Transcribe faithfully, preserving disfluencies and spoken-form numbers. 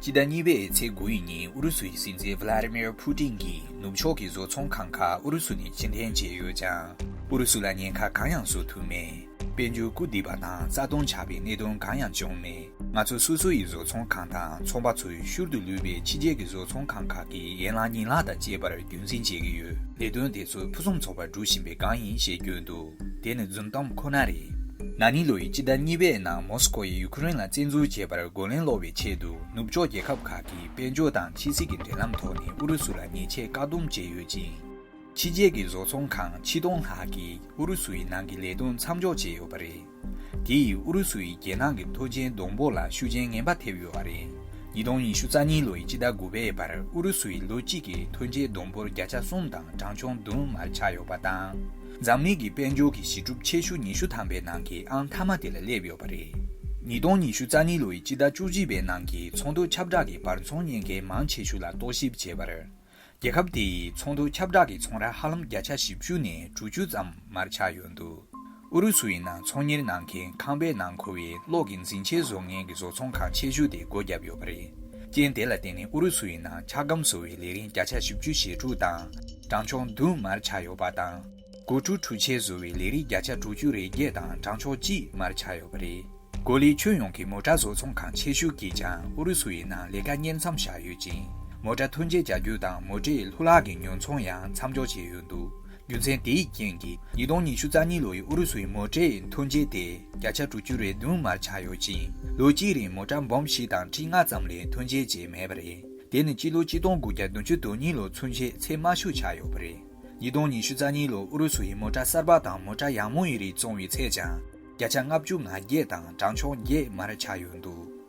སྤྱི་ཟླ་གཉིས་པའི་ཚེས་དགུ་ཡི་ཉིན་ཨུ་རུ་སུའི་སྲིད་འཛིན་ཝི་ལ་ཏི་མིར་ཕུ་ཏིན་གྱིས་ནུབ་ཕྱོགས་ཀྱི་བཟོ་ཚོང་ཁང་ཁག་ཨུ་རུ་སུ་ནས་ཕྱིར་འཐེན་བྱས་ཡོད་ཀྱང་། ཨུ་རུ་སུ་ལ་ཉེན་ཁ་གང་ཡང་བཟོ་ཐུབ་མེད། དཔལ་འབྱོར་སྐུལ་འདེད་པ་དང་རྩ་སྟོང་ཆགས་པའི་གནད་དོན་གང་ཡང་བྱུང་མེད། ང་ཚོ་སོ་སོ་ཡི་བཟོ་ཚོང་ཁང་དང་ཚོང་པ་ཚོའི་ཤུལ་དུ་ལུས་པའི་ཕྱི་རྒྱལ་གྱི་བཟོ་ཚོང་ཁང་ཁག་གི་ཡན་ལག་ཉིང་ལག་དང་བཅས་པར་རྒྱུན་འཛིན་བྱེད་ཀྱི་ཡོད། ལས་དོན་དེ་ཚོ་ཕུན་སུམ་ཚོགས་པར་འགྲུབ་བཞིན་པའི་སྒང་ཡིན་ཞེས་བརྗོད་འདུག་དེ་ནི་རྫུན་གཏམ་ཁོ་ན་རེད། ན་ནིང་ལོ་ཡི་སྤྱི་ཟླ་གཉིས་པའི་ནང་མོ་སི་ཀོ་ཡིས་ཡུ་ཁུ་རེན་ལ་བཙན་འཛུལ་བྱས་པར་རྒོལ་ལན་སློག་པའི་ཆེད་དུ་ནུབ་ཕྱོགས་རྒྱལ་ཁབ་ཁག་གིས་དཔལ་འབྱོར་དང་ཕྱི་སྲིད་ཀྱི་འབྲེལ་ལམ་ཐོག་ནས་ཨུ་རུ་སུ་ལ་ཉེས་ཆད་བཀག་སྡོམ་བྱས་ཡོད་ཅིང་། ཕྱི་རྒྱལ་གྱི་བཟོ་ཚོང་ཁང་ཆིག་སྟོང་ལྷག་གིས་ཨུ་རུ་སུའི་ནང་གི་ལས་དོན་མཚམས་འཇོག་བྱས་ཡོད་པ་རེད། དེ་ཡིས་ཨུ་རུ་སུ་ཡི་རྒྱལ་ནང་གི་ཐོན་སྐྱེད་བསྡོམས་འབོར་ལ་ཤུགས་རྐྱེན་ངན་པ་ཐེབས་ཡོད་པ་རེད། ཉིས་སྟོང་ཉི་ཤུ་རྩ་གཉིས་ལོ་ཡི་སྤྱི་ཟླ་དགུ་པའི་བར་ཨུ་རུ་སུ་ཡི་ལོ་གཅིག་གི་ཐོན་སྐྱེད་བསྡོམས་འབོར་བརྒྱ་ཆ་གསུམ་དང་གྲངས་ཆུང་བདུན་མར་ཆག་ཡོད་པ་དང་། འཛམ་གླིང་གི་དཔལ་འབྱོར་གྱི་གཞི་གྲུབ་ཆེ་ཤོས་ཉི་ཤུ་ཐམ་པའི་ནང་གི་ཨང་ཐ་མ་དེ་ལ་སླེབས་ཡོད་པ་རེད། ཉིས་སྟོང་ཉི་ཤུ་རྩ་གཉིས་ལོ་ཡི་སྤྱི་ཟླ་བཅུ་གཅིག་པའི་ནང་གི་ཚོང་དོན་ཁྱབ་བསྒྲགས་ཀྱི་བར་ཚོང་ཉེན་ཁའི་མང་ཆེ་ཤོས་ལ་རྟོག་ཞིབ་བྱས་པར། རྒྱལ་ཁབ་དེ་ཡི་ཚོང་དོན་ཁྱབ་བསྒྲགས་ཀྱི་ཚོང་ར་ཧ་ལམ་བརྒྱ་ཆ་བཞི་བཅུ་ནས་དྲུག་ཅུ་ཙམ་མར་ཆག་ཡོད་འདུག་ཨུ་རུ་སུ་ཡི་ནང་ཚོང་གཉེར་གནང་མཁན་ཁང་པའི་ནང་མཁོ་བའི་གློག་གི་འཛིན་ཆས་བཟོ་མཁན་གྱི་བཟོ་ཚོང་ཁང་ཆེ་ཤོས་དེ་སྒོ་བརྒྱབ་ཡོད་པ་རེད། རྐྱེན་དེ་ལ་བརྟེན་ནས་ཨུ་རུ་སུ་ཡི་ནང་འཁྱག་སྒམ་བཟོ་བའི་ལས་རིགས་བརྒྱ་ཆ་བཞི་བཅུ་ཞེ་དྲུག་དང་གྲངས་ཆུང་བདུན་མར་ཆག་ཡོད་པ་དང་། གོ་ཁྲུ་འཕྲུལ་ཆས་བཟོ་བའི་ལས་རིགས་བརྒྱ་ཆ་དྲུག་ཅུ་རེ་བརྒྱད་དང་གྲངས་ཆུང་གཅིག་མར་ཆག་ཡོད་པ་རེད། གོ་ལའི་ཁྱོན་ཡོངས་ཀྱི་མོ་ཊ་བཟོ་ཚོང་ཁང་ཆེ་ཤོས་ཀྱིས་ཀྱང་ཨུ་རུ་སུ་ཡི་ནང་ལས་ཀ་གཉེར་མཚམས་བཞག་ཡོད་ཅིང་། མོ་ཊ་ཐོན་སྐྱེད་བྱ་རྒྱུ་དང་མོ་ཊའི་ལྷུ་ལག་གི་ཉོ་ཚོང་ཡང་མཚམས་འཇོག་བྱས་ཡོད་འདུག་རྒྱུ་མཚན་དེའི་རྐྱེན་གྱིས་ཉིས་སྟོང་ཉི་ཤུ་རྩ་གཉིས་ལོ་ཡི་ཨུ་རུ་སུའི་མོ་ཊའི་ཐོན་སྐྱེད་དེ་བརྒྱ་ཆ་དྲུག་ཅུ་རེ་བདུན་མར་ཆག་ཡོད་ཅིང་། ལོ་གཅིག་རིང་མོ་ཊ་འབུམ་བཞི་དང་ཁྲི་ལྔ་ཙམ་ལས་ཐོན་སྐྱེད་བྱས་མེད་པ་རེད། དེ་ནི་སྤྱི་ལོ་གཅིག་སྟོང་དགུ་བརྒྱ་བདུན་ཅུ་དོན་གཉིས་ལོ་ཚུན་ཆད་ཚད་དམའ་ཤོས་ཆགས་ཡོད་པ་རེད། ཉིས་སྟོང་ཉི་ཤུ་རྩ་གཉིས་ལོ་ཨུ་རུ་སུ་ཡི་མོ་ཊ་གསར་པ་དང་མོ་ཊ་ཡག་མོ་ཡི་རིགས་བཙོང་བའི་ཚད་ཀྱང་བརྒྱ་ཆ་ལྔ་བཅུ་ང་བརྒྱད་དང་གྲངས་ཆུང་བརྒྱད་མར་ཆག་ཡོད་འདུག